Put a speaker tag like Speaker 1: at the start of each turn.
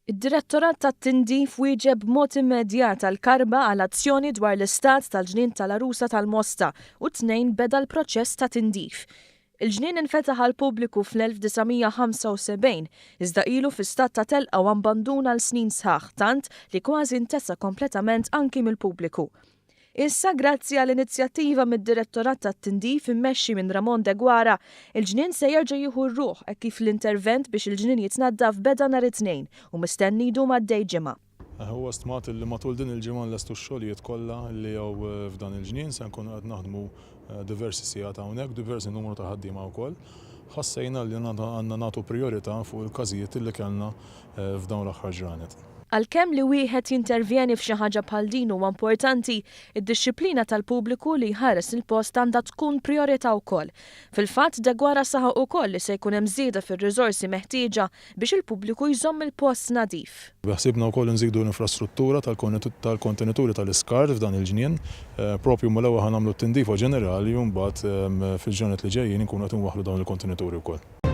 Speaker 1: Id-Direttorat tat-Tindif wieġeb b'mod immedjat għall-karba għal azzjoni dwar l-istat tal-Ġnien tal-Għarusa tal-Mosta u t-Tnejn beda l-proċess ta' tindif. Il-ġnien infetaħ għall-pubbliku fl-1975 iżda ilu fi stat ta' telqa u abbandun għal snin sħaħ tant li kważi ntesa kompletament anki mill-pubbliku. Issa, grazzi għal inizjattiva mid-Direttorat tat-Tindif immexxi minn Ramon Deguara, il-ġnien se jerġa' jieħu r-ruħ hekk kif l-intervent biex il-ġnien jitnaddaf beda nhar it-Tnejn u mistenni jdum għaddej ġimgħa.
Speaker 2: Huwa stmat li matul din il-ġimgħa nlestu x-xogħlijiet kollha li hawn f'dan il-ġnien. Se nkunu qed naħdmu diversi sigħat hawnhekk, diversi numru ta' ħaddiema wkoll. Ħassejna li għandna nagħtu prijorità fuq il-każijiet li kellna f'dawn l-aħħar ġranet.
Speaker 1: Għalkemm li wieħed jintervjeni f'xi ħaġa bħal din huwa importanti, id-dixxiplina tal-pubbliku li jħares il-post għandha tkun prijorità wkoll. Fil-fatt, Deguara saħaq ukoll li se jkun hemm żieda fir-riżorsi meħtieġa biex il-pubbliku jżomm il-post nadif.
Speaker 2: Beħsiebna wkoll inżidu l-infrastruttura tal-kontenituri tal-iskart f'dan il-ġnien. Proprju mal-ewwel ħa nagħmlu t-tindifa ġenerali u mbagħad fil-ġranet li ġejjin inkunu qed inwaħħlu dawn il-kontenituri wkoll.